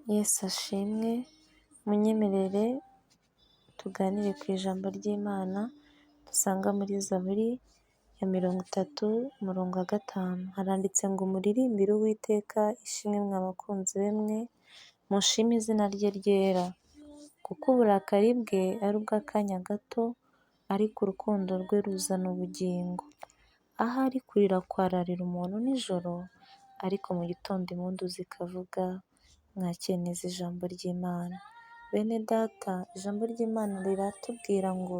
Yesu ashimwe, munyemerere tuganire ku ijambo ry'Imana dusanga muri Zaburi ya 30 umurongo wa 5, haranditse ngo muririmbire Uwiteka ishimwe mwa bakunzi be mwe, mushime izina rye ryera, kuko uburakari bwe ari ubw'akanya gato, ariko urukundo rwe ruzana ubugingo. Ahari kurira kwararira umuntu nijoro, ariko mu gitondo impundu zikavuga, mwakire neza ijambo ry'Imana. Bene data, ijambo ry'Imana riratubwira ngo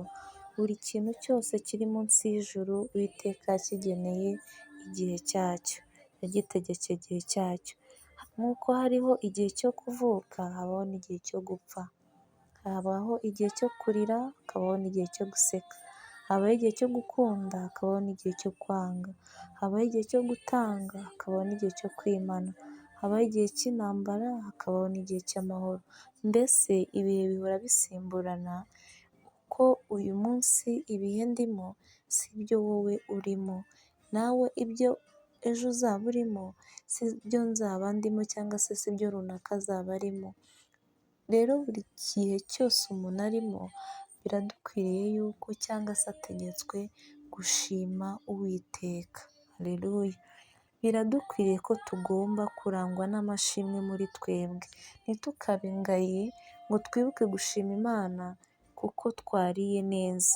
buri kintu cyose kiri munsi y'ijuru Uwiteka yakigeneye igihe cyacyo, yagitegekeye igihe cyacyo. Nk'uko hariho igihe cyo kuvuka, habaho n'igihe cyo gupfa, habaho igihe cyo kurira, hakabaho n'igihe cyo guseka, habaho igihe cyo gukunda, hakabaho n'igihe cyo kwanga, habaho igihe cyo gutanga, hakabaho n'igihe cyo kwimana, habaho igihe cy'intambara, hakabaho n'igihe cy'amahoro. Mbese ibihe bihora bisimburana, uko uyu munsi ibihe ndimo si byo wowe urimo, nawe ibyo ejo uzaba urimo si byo nzaba ndimo cyangwa se si byo runaka azaba arimo. Rero buri gihe cyose umuntu arimo biradukwiriye yuko cyangwa se ategetswe gushima Uwiteka. Haleluya! Biradukwiriye ko tugomba kurangwa n'amashimwe muri twebwe, ntitukabe ingayi ngo twibuke gushima Imana kuko twariye neza,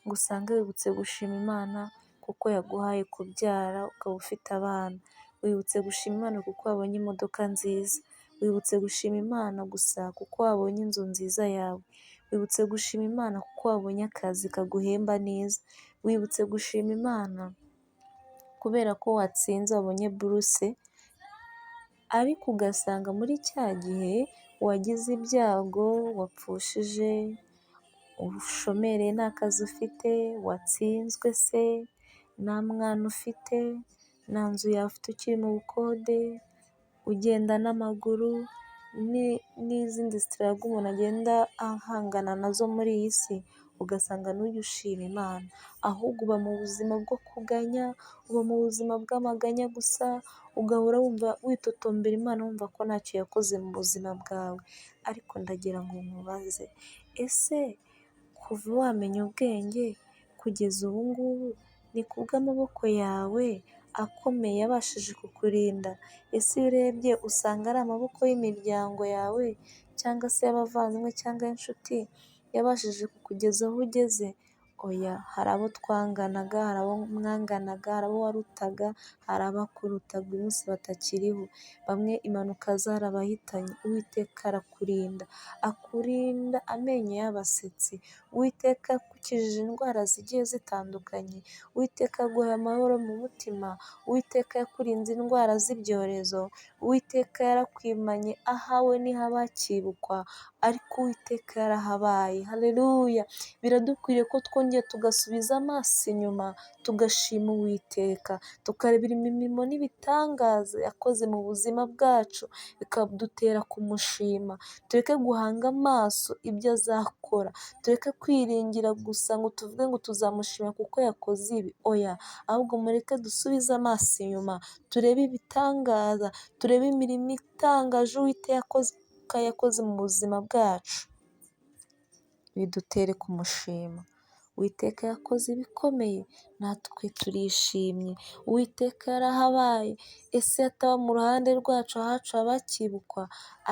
ngo usange wibutse gushima Imana kuko yaguhaye kubyara ukaba ufite abana, wibutse gushima Imana kuko wabonye imodoka nziza, wibutse gushima Imana gusa kuko wabonye inzu nziza yawe, wibutse gushima Imana kuko wabonye akazi kaguhemba neza, wibutse gushima Imana kubera ko watsinze wabonye buruse, ariko ugasanga muri cya gihe wagize ibyago, wapfushije, ushomereye nta kazi ufite, watsinzwe se, nta mwana ufite, nta nzu yawe ufite ukiri mu bukode, ugenda n'amaguru n'izindi sitarago umuntu agenda ahangana nazo muri iyi si, ugasanga ntujya ushima Imana, ahubwo uba mu buzima bwo kuganya, uba mu buzima bw'amaganya gusa, ugahora wumva witotombera Imana wumva ko ntacyo yakoze mu buzima bwawe. Ariko ndagira ngo nkubaze, ese kuva wamenya ubwenge kugeza ubu ngubu ni kubw'amaboko yawe akomeye yabashije kukurinda? Ese iyo urebye usanga ari amaboko y'imiryango yawe cyangwa se y'abavandimwe cyangwa y'inshuti yabashije kukugeza aho ugeze? Oya, hari abo twanganaga, hari abo mwanganaga, hari abo warutaga, hari abakurutaga uyu munsi batakiriho, bamwe impanuka zarabahitanye. Uwiteka arakurinda, akurinda amenyo y'abasetsi, Uwiteka yakukijije indwara zigiye zitandukanye, Uwiteka yaguhaye amahoro mu mutima, Uwiteka yakurinze indwara z'ibyorezo, Uwiteka yarakwimanye, ahawe ntihaba hakibukwa, ariko Uwiteka yarahabaye. Haleluya! Biradukwiriye ko twongera tugasubiza amaso inyuma, tugashima Uwiteka, tukareba imirimo n'ibitangaza yakoze mu buzima bwacu, bikadutera kumushima. Tureke guhanga amaso ibyo azakora, tureke kwiringira gusa ngo tuvuge ngo tuzamushima kuko yakoze ibi, oya, ahubwo mureke dusubize amaso inyuma, turebe ibitangaza, turebe imirimo itangaje Uwiteka yakoze mu buzima bwacu, bidutere kumushima. Uwiteka yakoze ibikomeye, natwe turishimye. Uwiteka yarahabaye, ese ataba mu ruhande rwacu ahacu haba hakibukwa?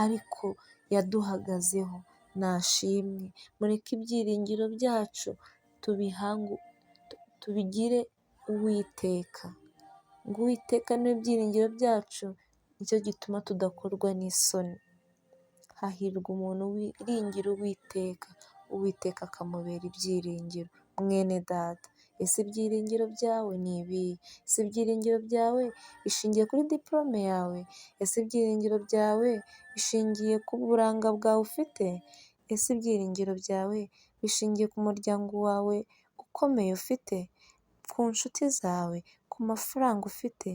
Ariko yaduhagazeho, nashimwe. Mureke ibyiringiro byacu tubigire Uwiteka, ngo Uwiteka niwe byiringiro byacu, nicyo gituma tudakorwa n'isoni. Hahirwa umuntu wiringira Uwiteka, Uwiteka akamubera ibyiringiro. Mwene data, ese ibyiringiro byawe ni ibihe? Ese ibyiringiro byawe bishingiye kuri diporome yawe? Ese ibyiringiro byawe bishingiye ku buranga bwawe ufite? Ese ibyiringiro byawe bishingiye ku muryango wawe ukomeye ufite? Ku nshuti zawe? Ku mafaranga ufite?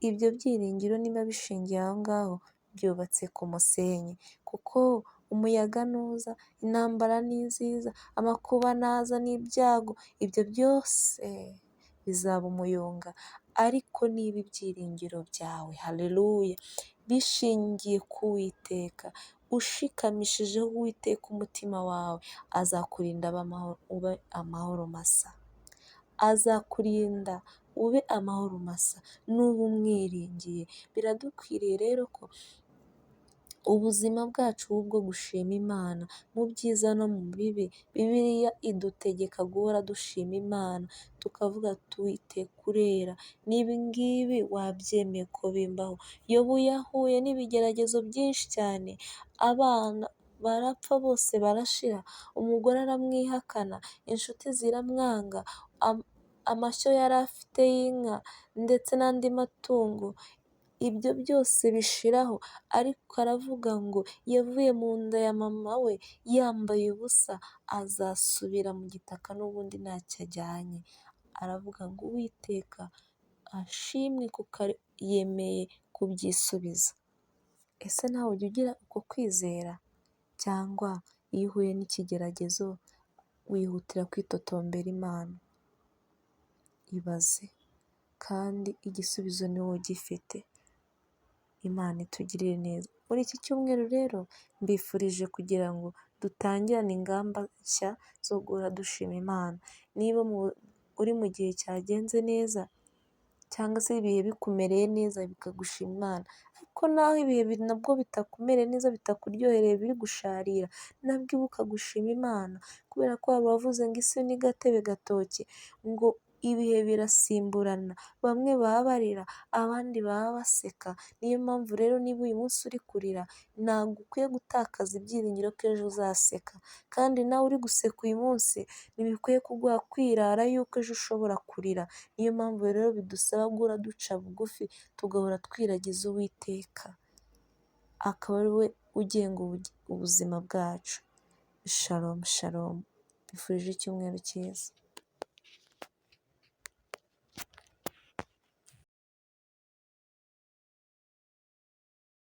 Ibyo byiringiro niba bishingiye aho ngaho, byubatse ku musenyi, kuko umuyaga nuza, intambara niziza, amakuba naza n'ibyago, ibyo byose bizaba umuyonga. Ariko niba ibyiringiro byawe, haleluya, bishingiye ku Uwiteka. Ushikamishijeho Uwiteka umutima wawe, azakurinda ube amahoro masa. Azakurinda ube amahoro masa nuba umwiringiye. Biradukwiriye rero ko ubuzima bwacu bwo gushima Imana mu byiza no mu bibi. Bibiliya idutegeka guhora dushima Imana, tukavuga tuti Uwiteka urera, n'ibi ngibi wabyemeye ko bimbaho. Yobu yahuye n'ibigeragezo byinshi cyane, abana barapfa bose barashira, umugore aramwihakana, inshuti ziramwanga, amashyo yari afite y'inka ndetse n'andi matungo, ibyo byose bishiraho, ariko aravuga ngo yavuye mu nda ya mama we yambaye ubusa, azasubira mu gitaka n'ubundi ntacyo ajyanye. Aravuga ngo Uwiteka ashimwe kuko yemeye kubyisubiza. Ese nawe ujya ugira uko kwizera? Cyangwa iyo uhuye n'ikigeragezo wihutira kwitotombera Imana? Ibaze, kandi igisubizo ni wowe ugifite. Imana itugirire neza. Muri iki cyumweru rero mbifurije kugira ngo dutangirane ingamba nshya zo guhora dushima Imana. Niba uri mu gihe cyagenze neza cyangwa se ibihe bikumereye neza bikagushima Imana, ariko naho ibihe nabwo bitakumereye neza, bitakuryohereye, biri gusharira, nabwo ibuka gushima Imana, kubera ko hari uwavuze ngo isi ni gatebe gatoki, ngo ibihe birasimburana, bamwe baba barira abandi baba baseka. Niyo mpamvu rero niba uyu munsi uri kurira, ntabwo ukwiye gutakaza ibyiringiro ko ejo uzaseka, kandi nawe uri guseka uyu munsi ntibikwiye kuguha kwirara yuko ejo ushobora kurira. Niyo mpamvu rero bidusaba guhora duca bugufi, tugahora twiragiza Uwiteka, akaba ari we ugenga ubuzima bwacu. Shalom shalom, mbifurije icyumweru cyiza.